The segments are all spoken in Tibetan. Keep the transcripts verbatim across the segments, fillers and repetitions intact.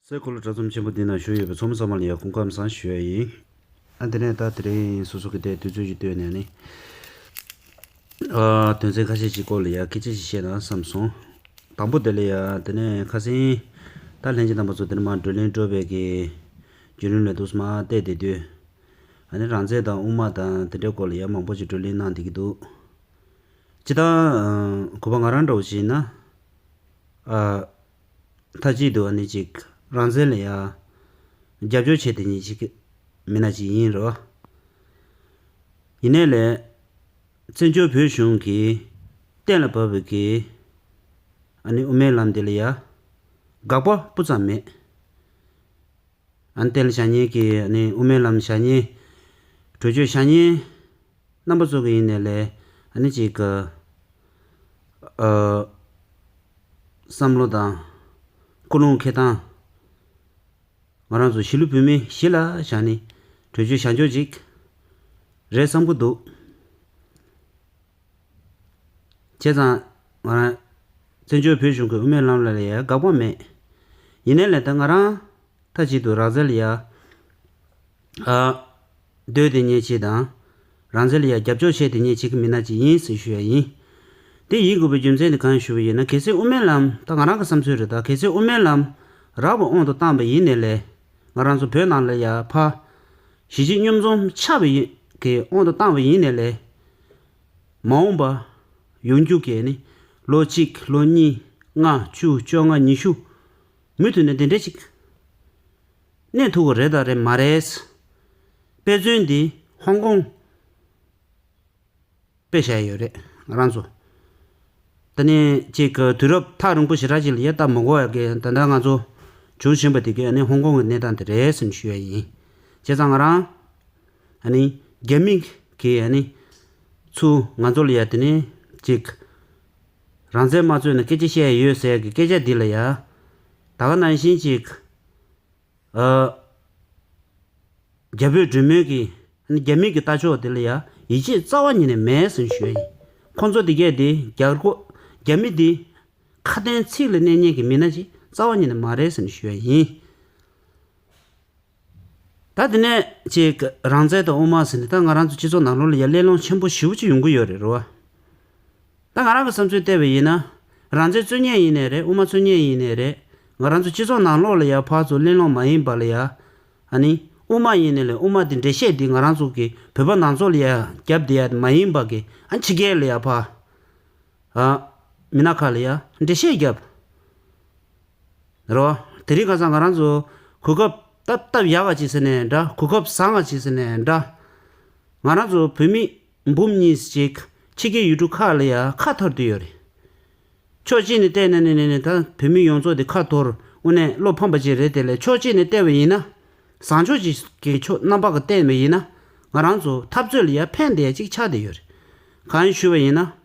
སའི་གོ་ལ་དྲ་ཚོམས་ཆེན་པོ་འདི་ན་བཞུགས་ཡོད་པའི་ཚོགས་མི་ཚང་མ་ལ་ཡང་སྐུ་ཁམས་བཟང་ཞུ་ཡ་ཡིན། ཨ་དེ་ནས་ད་དེ་རིང་སོ་སོ་གི་དེ་དུས་ཚོད་ཅིག་བཏོན་ནས་ནི། ཨ་དོན་ཚན་ཁ་ཤས་ཅིག་སྐོར་ལ་ཡ་སྐད་ཆ་ཞིག་བཤད་ན་བསམ་སོང་། དང་པོ་དེ་ལ་ཡ་དེ་ནས་ཁ་སང་ད་ལྷན་རྒྱས་རྣམ་པ་ཚོ་དེ་ནས་མར་བགྲོ་གླེང་སྤྲོ་བའི་གི་བརྒྱུད་རིམ་ལ་འདུག་སེ་མར་བལྟས་བསྡད་དུས། ཨ་ནི་རང་བཙན་དང་དབུ་མ་དང་དེ་འདྲའི་སྐོར་ལ་ཡ་མང་པོ་ཅིག་བགྲོ་གླེང་གནང་བསྡད་ཀྱི་འདུག་སྤྱིར་བཏང་གུས་པ་ང་རང་འདྲ་བོ་ཞིག་ཡིན་ན། ཨ། མཐའ་གཅིག་ཏུ་ཨ་ནི་ཅིག་རང་བཙན་ལ་ཡ་རྒྱབ་སྐྱོར་བྱེད་དེ་ཉིད་ཅིག་མི་སྣ་ཅིག་ཡིན་རོ། ཡིན་ནའི་ལས་བཙན་བྱོལ་བོད་གཞུང་གིས་གཏན་ལ་ཕབ་པའི་གི་ཨ་ནི་དབུ་མའི་ལམ་དེ་ལ་ཡ་དགག་པ་སྤུ་ཙམ་མེད། ཨ་ནི་གཏན་ལ་བཞག་མཁན་གྱི་ཨ་ནི་དབུ་མའི་ལམ་བཞག་མཁན། གྲོས་ཆོད་བཞག་མཁན་རྣམ་པ་ཚོ་གི་ཡིན་ནའི་ལས་ཨ་ནི་ཅིག་གི་ཨ། བསམ་བློ་དང་ཀུན་སློང་འཁྱེར་སྟངས། ང་རང་ཚོ་གཞིས་ལུས་བོད་མི་གཞི་ལ་བཞག་ནས་གྲོས་ཆོད་བཞག་ཆོག་ཅིག་རེད་བསམ་གྱི་འདུག་བྱས་ཙང་ང་རང་བཙན་བྱོལ་བོད་གཞུང་གི་དབུ་མའི་ལམ་ལ་ལ་ཡ་དགག་པ་མེད། ཡིན་ནའི་ལས་ད་ང་རང་མཐའ་གཅིག་ཏུ་རང་བཙན་ལ་ཡ། ཨ། སྡོད་དེ་ཉེ་ཆེ་དང་། རང་བཙན་ལ་ཡ་རྒྱབ་སྐྱོར་བྱེད་དེ་ཉེ་ཆེ་གི་མི་སྣ་ཅིག་ཡིན་ཟེར་ཞུ་ཡ་ཡིན། དེ་ཡིན་དགོས་པའི་རྒྱུ་མཚན་དེ་གང་ཞུ་བ་ཡིན་ན་གལ་སྲིད་དབུ་མའི་ལམ་ད་ང་རང་གི་བསམ་ཚུལ་རེད་ད་གལ་སྲིད་དབུ་མའི་ལམ་རགས་པའི་དབང་དུ་བཏང་བ་ཡིན་ནའི་ལས། ང་རང་ཚོ་བོད་ནང་ལ་ཡ་ཕ། གཞིས་བྱེས་མཉམ་འཛོམས་ཆགས་པའི་ཡིན་གི་དབང་དུ་བཏང་བ་ཡིན་ནའི་ལས། མ་འོངས་པ། ཡོང་རྒྱུ་གི་ནི། ལོ་གཅིག་ལོ་གཉིས། ལྔ་བཅུ་བཅོ་ལྔ་ཉི་ཤུ། མུ་མཐུད་ནས་དེ་འདྲ་ཅིག་གནས་ཐུབ་ཀྱི་རེད་དང་རེད་མ་རེད། དཔེ་མཚོན་འདི་ཧོང་ཀོང་དཔེ་བཞག་ཡོད་རེད་ང་རང་ཚོ། ད་ནི་ཅིག་གི་དུས་རབས་ཐག་རིང་པོ་ཞེ་དྲག་ཅིག་ལ་ཡ་ལྟ་མ་དགོས་ཡ་གི་ད་ལྟ་ང་ཚོ་བྱུང་བཞིན་པ་དེ་གའི་ནི་ཧོང་ཀོང་གི་གནས་སྟངས་དེ་རེད་ཟེར་ནས་ཞུ་ཡ་ཡིན། བྱས་ཙང་ང་རང་ཨ་ནི་རྒྱ་མི་གི་ཨ་ནི་ཚུ་ང་ཚོ་ལ་ཡ་དེ་ནི་ཅིག་རང་བཙན་མ་རྩོད་ན་སྐད་ཆ་བཤད་ཡ་ཡོད་ཟེར་ཡ་གི་སྐད་ཆ་འདི་ལ་ཡ་ད་ག་ནང་བཞིན་ཅིག་ཨ། རྒྱ་བོད་གྲོས་མོལ་གྱི་རྒྱ་མི་གི་ལྟ་ཕྱོགས་དེ་ལ་ཡང་ཡིད་ཆེས་རྩ་བ་ཉིད་ནས་མེད་ཟེར་ཞུ་ཡ་ཡིན། ཁོང་ཚོ་དེ་གས་དེ་རྒྱ་རྒོ་རྒྱ་མི་དེ་ཁ་དན་ཚིག་ལ་གནས་མཁན་གྱི་མི་སྣ་ཅིག་རྩ་བ་ཉིད་ནས་མ་རེད་ཟེར་ཞུ་ཡ་ཡིན། ད་དེ་ནས་ཅིག་རང་བཙན་དང་དབུ་མ་ཟེར་ནས་ད་ང་རང་ཚོ་སྤྱི་ཚོགས་ནང་ལོགས་ལ་ཡང་གླེང་སློང་ཆེན་པོ་ཞེ་པོ་ཅིག་ཡོང་གི་ཡོད་རེད་རོ། ད་ང་རང་གི་བསམ་ཚུལ་བལྟས་པ་ཡིན་ན། རང་བཙན་རྩོད་མཁན་ཡིན་ནའི་རེད་དབུ་མ་རྩོད་མཁན་ཡིན་ནའི་རེད། ང་རང་ཚོ་སྤྱི་ཚོགས་ནང་ལོགས་ལ་ཡ་ཕར་ཚུར་གླེང་སློང་མ་ཡིན་པ་ལ་ཡ། ཨ་ནི་དབུ་མ་ཡིན་ནའི་ལས་དབུ་མ་དེ་འགྲེལ་བཤད་དེ་ང་རང་ཚོ་གི་བོད་པ་ནང་ཚོ་ལ་ཡ་རྒྱབ་བསྡད་ཡ་མ་ཡིན་པ་གི་ཨ་ཕྱི་རྒྱལ་ལ་ཡ་ཕར། ཨ། མི་སྣ་ཁག་ལ་ཡ་འགྲེལ་བཤད་རྒྱབ། རོ། དེ་རིང་ཁ་སང་ང་རང་ཚོ་གོ་སྐབས་སྟབས་སྟབས་ཡག་ག་ཅིག་ཟེར་ནའི་འདྲ་གོ་སྐབས་བཟང་ག་ཅིག་ཟེར་ནའི་འདྲ། ང་རང་ཚོ་བོད་མི་འབུམ་གཉིས་ཅིག་ཕྱི་རྒྱལ་ཡུལ་གྲུ་ཁག་ལ་ཡ་ཁ་འཐོར་དུ་ཡོད་རེད། ཕྱོགས་གཅིག་ནས་བལྟས་ན་ནས་ནས་ནས་ད་བོད་མི་ཡོངས་རྫོགས་དེ་ཁ་འཐོར་དངོས་གནས་བློ་ཕམ་པ་ཅིག་རེད་དེ་ལས་ཕྱོགས་གཅིག་ནས་བལྟས་པ་ཡིན་ན། བཟང་ཕྱོགས་ཅིག་གི་ཕྱོགས་རྣམ་པ་ག་བལྟས་པ་ཡིན་ན་ང་རང་ཚོ་འཐབ་རྩོད་ལ་ཡ་ཕན་བདེ་ཅིག་ཆགས་བསྡད་ཡོད་རེད། གང་ཡིན་ཞུས་པ་ཡིན་ན།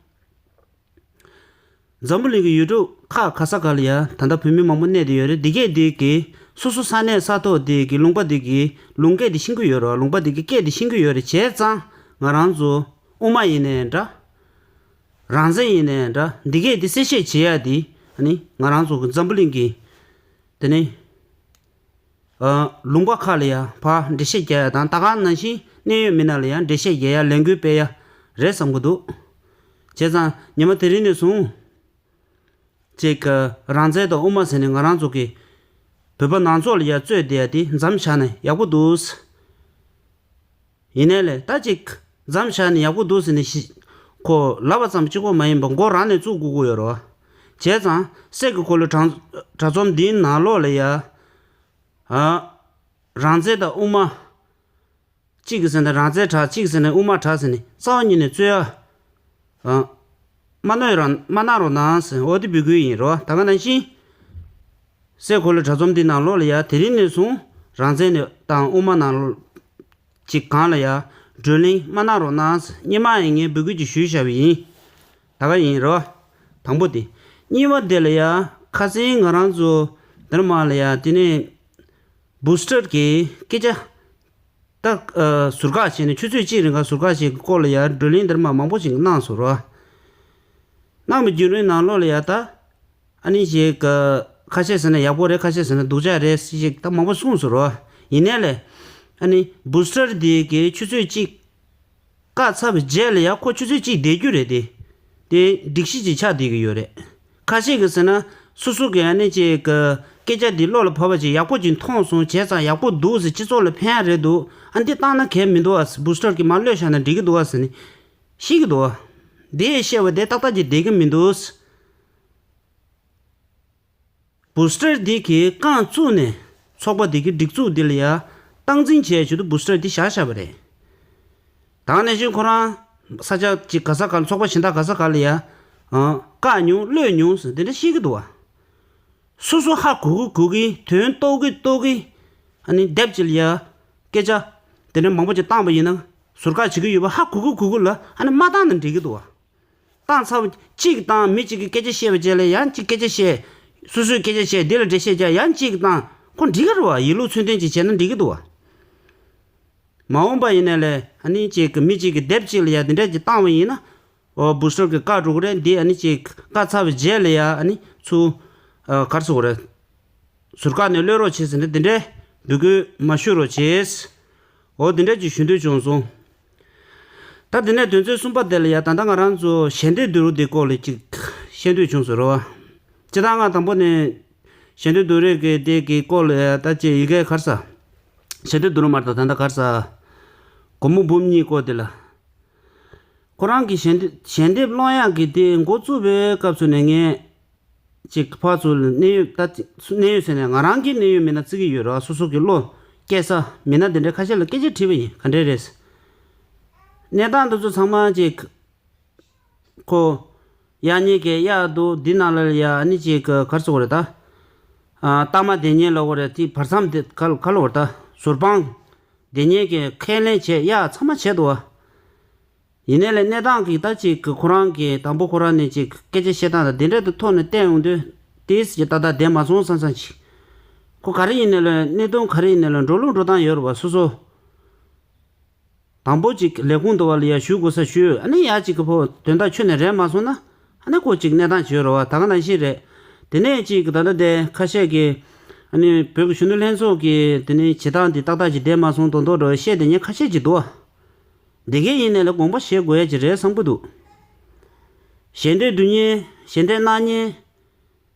འཛམ་བུ་གླིང་གི་ཡུལ་གྲུ་ཁག་ག་ས་ག་ལ་ཡ་ད་ལྟ་བོད་མི་མང་པོ་གནས་བསྡད་ཡོད་རེད། འདི་གས་འདི་གི་སོ་སོ་ས་གནས་ས་ཐོག་འདི་གི་ལུང་པ་འདི་གི་ལུང་སྐད་འདི་ཤེས་ཀྱི་ཡོད་རེད། ལུང་པ་འདི་གི་སྐད་འདི་ཤེས་ཀྱི་ཡོད་རེད། བྱས་ཙང་ང་རང་ཚོ་དབུ་མ་ཡིན་ནའི་འདྲ། རང་བཙན་ཡིན་ནའི་འདྲ། འདི་གས་འདི་གསལ་བཤད་བྱེད་ཡ་འདི་ཨ་ནི་ང་རང་ཚོ་གི་འཛམ་བུ་གླིང་གི་དེ་ནི། ཨ། ལུང་པ་ཁག་ལ་ཡ་ཕར་འགྲེལ་བཤད་རྒྱག་ཡ་དང་ད་ག་ནང་བཞིན་གནད་ཡོད་མི་སྣ་ལ་ཡ་འགྲེལ་བཤད་རྒྱག་ཡ་ལས་འགུལ་སྤེལ་ཡ་རེད་བསམ་གྱི་འདུག་བྱས་ཙང་ཉི་མ་དེ་རིང་ནས་བཟུང་ཅིག་གི་རང་བཙན་དང་དབུ་མ་ཟེར་ནས་ང་རང་ཚོ་གི་བོད་པ་ནང་ཚོགས་ལ་ཡ་རྩོད་བསྡད་ཡ་དེ་མཚམས་བཞག་ན་ཡག་པོ་འདུག་ཡིན་ནའི་ལས་ད་ཅིག་མཚམས་བཞག་ནས་ཡག་པོ་འདུག་ཟེར་ནས་ཤི། ཁོ་ལབ་པ་ཙམ་གཅིག་པོ་མ་ཡིན་པར་མགོ་རང་ནས་བཙུགས་དགོས་ཀྱི་ཡོད་རེད་བ། བྱས་ཙང་སྲས་ཀྱི་འཁོར་ལོའི་དྲ་དྲ་ཚོམས་འདིའི་ནང་ལོགས་ལ་ཡ། ཨ། རང་བཙན་དང་དབུ་མ། གཅིག་གིས་ཟེར་ན་རང་བཙན་དྲག་གཅིག་གིས་ཟེར་ན་དབུ་མ་དྲག་ཟེར་ནས་རྩ་བ་ཉིད་ནས་རྩོད་ཡ། ཨ། མ་གནང་རོགས་མ་གནང་རོགས་གནང་ཟེར་འོ་དེ་འབོད་སྐུལ་ཡིན་རོ། ད་ག་ནང་བཞིན། སྲས་འཁོར་ལོའི་དྲ་ཚོམས་འདི་ནང་ལོགས་ལ་ཡ་དེ་རིང་ནས་བཟུང་རང་བཙན་ནས་དང་དབུ་མ་ནང་ལོགས་ཅིག་གང་ལ་ཡ་བགྲོ་གླེང་མ་གནང་རོགས་གནང་ཟེར་སྔོན་མ་ཡིན་ངས་འབོད་སྐུལ་ཅིག་ཞུས་བཞག་པ་ཡིན། ད་ག་ཡིན་རོ། དང་པོ་དེ། གཉིས་པ་དེ་ལ་ཡ་ཁ་སང་ང་རང་ཚོ་འདིར་མ་ལ་ཡ་དེ་ནས་བུ་སི་ཊར་གྱི་སྐད་ཆ། ད་ཨ་ཟུར་བཀག་བྱས་ནས་ཆུ་ཚོད་གཅིག་རིང་ག་ཟུར་བཀག་བྱས་ཀྱི་སྐོར་ལ་ཡ་བགྲོ་གླེང་འདིར་མ་མང་པོ་ཞིག་གནང་སོང་རོ། གནང་བའི་བརྒྱུད་རིམ་ནང་ལོགས་ལ་ཡ་ད། ཨ་ནི་ཞེས་ཀ་ཁ་ཤས་ཟེར་ན་ཡག་པོ་རེད། ཁ་ཤས་ཟེར་ན་སྡུག་ཅག་རེད་ཞེས་ད་མང་པོ་གསུངས་སོང་རོ། ཡིན་ནའི་ལས་ཨ་ནི་བུ་སི་ཊར་འདི་གི་ཆུ་ཚོད་གཅིག་བཀག་ཚར་བའི་རྗེས་ལ་ཡ་ཁོ་ཆུ་ཚོད་གཅིག་བསྡད་རྒྱུ་རེད་དེ། དེ་སྒྲིག་གཞི་ཅིག་ཆགས་བསྡད་ཀྱི་ཡོད་རེད། ཁ་ཤས་ཀྱིས་ཟེར་ན་སོ་སོ་གི་ཨ་ནི་ཅིག་གི་སྐད་ཆ་འདི་བློ་ལ་བབས་པ་ཅིག་ཡག་པོ་ཅིག་མཐོང་སོང་བྱས་ཙང་ཡག་པོ་འདུག་ཟེར་སྤྱི་ཚོགས་ལ་ཕན་ཡག་རེད་འདུག་ཨ་འདི་བཏང་ན་གལ་མི་འདུག་ཨ། བུ་སི་ཊར་གྱིས་མར་གློད་བཞག་ན་འགྲིག་གི་འདུག་ཨ་ཟེར་ནས་བཤད་ཀྱི་འདུག་ཨ། འདི་བཤད་པ་དེ་ཏག་ཏག་ཅིག་བསྡད་ཀྱི་མི་འདུག་བུ་སི་ཊར་འདི་གིས་རྐང་བཙུགས་ནས་ཚོགས་པ་འདི་གི་སྒྲིག་འཛུགས་འདི་ལ་ཡ་སྟངས་འཛིན་བྱས་ཆེད་དུ་བུ་སི་ཊར་འདི་བཞག་བཞག་པ་རེད། ད་ག་ནང་བཞིན་ཁོ་རང་ས་ཆ་གཅིག་ག་ས་ག་ལ་ཚོགས་པ་གཞན་དག་ག་ས་ག་ལ་ཡ་ཨ་བཀག་མྱོང་གློད་མྱོང་ཟེར་འདི་འདྲ་བཤད་ཀྱི་འདུག་བ། སོ་སོ་ཧ་གོ་གི་གོ་གི་དོན་རྟོགས་ཀྱི་རྟོགས་ཀྱི་ཨ་ནི་དེབ་ཅིག་ལ་ཡ་སྐད་ཆ་འདི་འདྲ་མང་པོ་ཅིག་བཏང་པ་ཡིན་ན་ཟུར་བཀག་བྱེད་ཀྱི་ཡོད་པ་ཧ་གོ་གི་གོ་གི་ལ་ཨ་ནི་མ་བཏང་ན་འགྲིག་གི་འདུག་བ། བཏང་ཚར་བ་གཅིག་དང་མི་གཅིག་གིས་སྐད་ཆ་བཤད་པ་བྱས་ལ་ཡང་གཅིག་སྐད་ཆ་བཤད། སོ་སོས་སྐད་ཆ་བཤད་འདི་ལ་འགྲེལ་བཤད་རྒྱག་ཡང་གཅིག་དང་ཁོ་འགྲིག་གི་རེད་བ། ཡིད་བློ་ཚུལ་ལྡན་ཅིག་བྱས་ན་འགྲིག་གི་འདུག་བ། མ་འོངས་པ་ཡིན་ནའི་ལས་ཨ་ནི་གཅིག་གི་མི་གཅིག་གིས་དེབ་གཅིག་ལ་ཡང་འདི་འདྲ་ཅིག་བཏང་བ་ཡིན་ན་ཨོ་བུ་སི་ཊར་གྱིས་བཀག་འགྲོ་གི་རེད། འདི་ཨ་ནི་གཅིག་བཀག་ཚར་བའི་རྗེས་ལ་ཡང་ཨ་ནི་ཚུར་ཨ་ག་རེ་ཟེར་དགོས་རེད། ཟུར་བཀག་ནས་གློད་རོགས་བྱེད་ཟེར་ནས་འདི་འདྲའི་འབོད་སྐུལ་མ་ཞུ་རོགས་བྱེད། འོ་འདི་འདྲ་ཅིག་ཞུ་འདོད་བྱུང་སོང་། ད་འདི་ནས་དོན་ཚན་གསུམ་པ་དེ་ལ་ཡ་ད་ལྟ་ང་རང་ཚོ་ཞལ་འདེབས་བསྡུ་རུབ་འདི་སྐོར་ལ་ཅིག་བཤད་འདོད་བྱུང་སོང་རེད་བ། སྤྱིར་བཏང་ང་དང་པོ་ནས་ཞལ་འདེབས་བསྡུ་རུབ་ཀྱི་དེ་གི་སྐོར་ལ་ཡ་ད་ཅིག་ཡི་གེ་ག་རེ་ཟ། ཞལ་འདེབས་བསྡུ་རུབ་མ་རེད་ད་ད་ལྟ་ག་རེ་ཟ། སྒོར་མོ་འབུམ་གཉིས་སྐོར་དེ་ལ། ཁོ་རང་གི་ཞལ་འདེབས་ཞལ་འདེབས་སློང་ཡག་གི་དེ་འགོ་བཙུགས་པའི་སྐབས་སུ་ནས་ངས་ཅིག་ཕར་ཚུར་གནད་ཡོད་ད་གནད་ཡོད་ཟེར་ནས་ང་རང་གི་གནད་ཡོད་མི་སྣ་བརྩི་གི་ཡོད་ར། སོ་སོ་གི་བློ་སྐྱེ་ས་མི་སྣ་དེ་འདྲ་ཁ་ཤས་ལ་སྐད་ཆ་དྲིས་པ་ཡིན། ག་འདྲས་རེད། གནས་སྟངས་འདི་ཚོ་ཚང་མ་ཅིག་ཁོ་ཡག་ཉེས་ཀྱི་གཡག་འདུག་འདི་ནང་ལ་ཡ་ཨ་ནི་ཅིག་ག་རེ་ཟེར་དགོས་རེད་ད། ཨ་ལྟག་མ་དེ་ཉེས་ལ་དགོས་རེད་དེ་བར་མཚམས་དེ་ག་ག་ལ་དགོས་རེད་ད། ཟུར་དཔང་དེ་ཉེས་ཀྱི་ཁས་ལེན་བྱས་ཡག་ཚང་མ་བྱས་འདུག་བ། ཡིན་ནའི་ལས་གནས་སྟངས་ཀྱི་ད་ཅིག་གི་ཁོ་རང་གི་དང་པོ་ཁོ་རང་ནས་ཅིག་སྐད་ཆ་བཤད་སྟངས་དང་དེ་འདྲ་དུ་ཐོག་ནས་བལྟས་ཡོང་དུས་དེས་ཀྱི་ཏག་ཏག་བསྡད་མ་སོང་བསམ་བསམ་ཅིག་ཁོ་ག་རེ་ཡིན་ནའི་ལས་གནད་དོན་ག་རེ་ཡིན་ནའི་ལས་འགྲོ་ལུགས་འགྲོ་སྟངས་ཡོད་རེད་བ། སོ་སོ་དང་པོ་ཅིག་ལས་ཁུངས་དུ་བ་ལ་ཡ་ཞུ་དགོས་ས་ཞུས། ཨ་ནི་ཡ་ཅིག་གི་ཕོ་དོན་དག་ཁྱོན་ནས་རེད་མ་སོང་ན་ཨ་ནི་ཁོ་ཅིག་གནས་སྟངས་བྱོས་རེད་བ། ད་ག་ནང་བཞིན་རེད། དེ་ནས་ཅིག་ད་ལྟ་དེ་ཁ་ཤས་ཀྱི་ཨ་ནི་བོད་ཀྱི་གཞོན་ནུ་ལྷན་ཚོགས་ཀྱི་དེ་ནས་བྱེད་སྟངས་དེ་ཏག་ཏག་ཅིག་བསྡད་མ་སོང་མདོག་མདོག་འདྲ་བ་བཤད་དེ་ཉན་ཁ་ཤས་ཅིག་འདུག་བ། འདི་གས་ཡིན་ནའི་ལ་དགོངས་པ་བཞེས་དགོས་ཡ་ཅིག་རེད་བསམ་གི་འདུག་ཞལ་འདེབས་བསྡུ་མཁན་ཞལ་འདེབས་གནང་མཁན་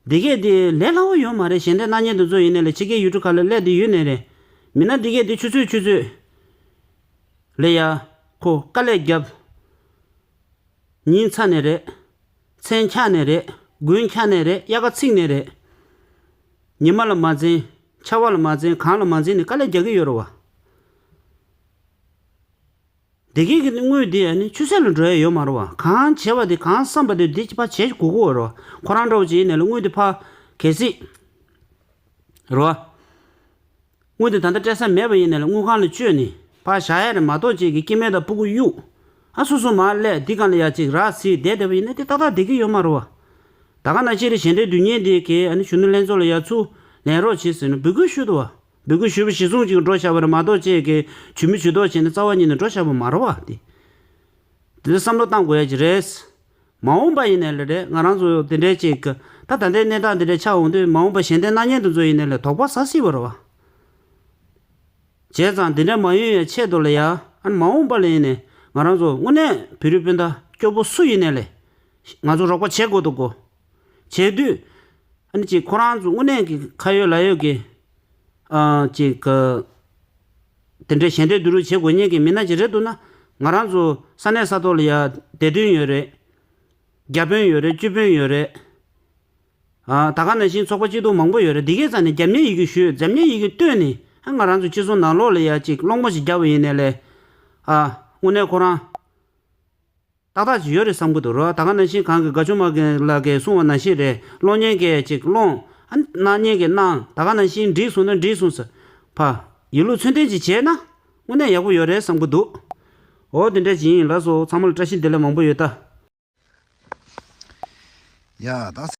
འདི་གས་དེ་ལས་སླ་བོ་ཡོད་མ་རེད། ཞལ་འདེབས་གནང་མཁན་དེ་ཚོ་ཡིན་ནའི་ལ་ཕྱི་རྒྱལ་ཡུལ་གྲུ་ཁག་ལ་སླེབས་དེ་ཡོད་ནའི་རེད། མི་སྣ་འདི་གས་དེ་ཆུ་ཚོད་ཆུ་ཚོད་ལ་ཡ་ཁོ་དཀའ་ལས་བརྒྱབ། ཉིན་ཚ་ནས་རེད། མཚན་འཁྱག་ནས་རེད། དགུན་འཁྱག་ནས་རེད། དབྱར་ཁ་ཚིག་ནས་རེད། ཉི་མ་ལ་མ་འཛེམ། ཆར་པ་ལ་མ་འཛེམ། གངས་ལ་མ་འཛེམ་ནས་དཀའ་ལས་རྒྱག་གི་ཡོད་རེད་བ། དེ་གས་ཀྱི་དངུལ་དེ་ཨ་ནི་ཆུད་ཟོས་ལ་འགྲོ་ཡ་ཡོད་མ་རེད་བ། གང་བྱས་པ་དེ་གང་བསམ་པ་དེ་དེ་ཕར་བྱེད་དགོས་ཀྱི་ཡོད་རེད་བ། ཁོ་རང་འདྲ་བོ་ཅིག་ཡིན་ནའི་ལ་དངུལ་དེ་ཕར་གལ་སྲིད་རེད་བ། དངུལ་དེ་ད་ལྟ་སྤྲད་ས་མེད་པ་ཡིན་ནའི་ལ་དངུལ་ཁང་ལ་བཅོལ་ནས་ཕར་བཞག་ཡ་རེད་མ་གཏོགས་ཅིག་གི་སྐྱེ་དམན་དང་སྤུ་གུ་གཡུག་ཨ་སོ་སོ་མར་སླེབས་འདི་གང་ལ་ཡ་ཅིག་རག་ཟིག་བསྡད་བསྡད་པ་ཡིན་ན་དེ་ཏག་ཏག་བསྡད་ཀྱི་ཡོད་མ་རེད་བ། ད་ག་ནང་བཞིན་རེད། ཞལ་འདེབས་བསྡུ་མཁན་དེ་གས་ཨ་ནི་གཞོན་ནུ་ལྷན་ཚོགས་ལ་ཡ་ཚུར་ལེན་རོགས་བྱེད་ཟེར་ནས་འབོད་སྐུལ་ཞུས་འདུག་བ། འབོད་སྐུལ་ཞུས་པ་གཞི་བཟུང་ཅིག་འགྲོ་བཞག་པ་རེད་མ་གཏོགས་ཅིག་གི་ཇུས་མི་ཇུས་གཏོགས་བྱས་ནས་རྩ་བ་ཉིད་ནས་འགྲོ་བཞག་པ་མ་རེད་བ་དེ། དེ་ཚོ་བསམ་བློ་བཏང་དགོས་ཡ་ཅིག་རེད། མ་འོངས་པ་ཡིན་ནའི་ལ་རེད། ང་རང་ཚོ་དེ་འདྲའི་ཅིག་གི་ད་ད་ལྟའི་གནས་སྟངས་འདི་འདྲ་ཆགས་འོང་དུས་མ་འོངས་པ་ཞལ་འདེབས་གནང་མཁན་དེ་ཚོ་ཡིན་ནའི་ལ་དོགས་པ་ཟ་སྲིད་པ་རེད་བ། བྱས་ཙང་འདི་འདྲ་མ་ཡོང་ཡའི་ཆེད་དུ་ལ་ཡ་ཨ་ནི་མ་འོངས་པ་ལ་ཡིན་ནའི་ང་རང་ཚོ་དངོས་གནས་བོད་རིགས་སྤུན་ཟླ་སྐྱོ་པོ་སུ་ཡིན་ནའི་ལ་ང་ཚོ་རོགས་པ་བྱེད་དགོས་འདུག་གོ། བྱེད་དུས་ཨ་ནི་ཅིག་ཁོ་རང་ཚོ་དངོས་གནས་ཀྱི་ཁ་ཡོད་ལག་ཡོད་ཀྱི་ཨ་ཅིག་གི་དེ་འདྲའི་ཞལ་འདེབས་བསྡུ་རུབ་བྱེད་དགོས་མཁན་གྱི་མི་སྣ་ཅིག་རེད་འདུག་ན་ང་རང་ཚོ་ས་གནས་ས་ཐོག་ལ་ཡ་བདེ་དོན་ཡོད་རེད། བརྒྱ་དཔོན་ཡོད་རེད། བཅུ་དཔོན་ཡོད་རེད། ཨ་ད་ག་ནང་བཞིན་ཚོགས་པ་སྐྱིད་སྡུག་མང་པོ་ཡོད་རེད། འདི་གའི་རྩ་ནས་རྒྱབ་གཉེར་ཡི་གེ་ཞུས། རྒྱབ་གཉེར་ཡི་གེ་བཏོན་ནས་ཨ་ང་རང་ཚོ་སྤྱི་ཚོགས་ནང་ལོགས་ལ་ཡ་ཅིག་སློང་མོ་ཞིག་བརྒྱབ་པ་ཡིན་ནའི་ལས་ཨ་དངོས་གནས་ཁོ་རང་ཏག་ཏག་ཅིག་ཡོད་རེད་བསམ་གྱི་འདུག་རོ། ད་ག་ནང་བཞིན་གང་གི་དགའ་ཆུང་མ་གི་ལགས་ཀྱིས་གསུངས་པ་ནང་བཞིན་རེད། སློང་མཁན་གྱིས་ཅིག་སློང་ཨ་གནང་མཁན་གྱིས་གནང་། ད་ག་ནང་བཞིན་འགྲིག་སོང་ན་འགྲིག་སོང་ཟེར་ཕ་ཡིད་བློ་ཚུལ་ལྡན་ཅིག་བྱས་ན་དངོས་གནས་ཡག་པོ་ཡོད་རེད་བསམ་གྱི་འདུག་འོ་དེ་འདྲ་ཅིག་ཡིན་ལགས་སོ། ཚང་མ་ལ་བཀྲ་ཤིས་བདེ་ལེགས་མང་པོ་ཡོད་ད། ཡ་ད།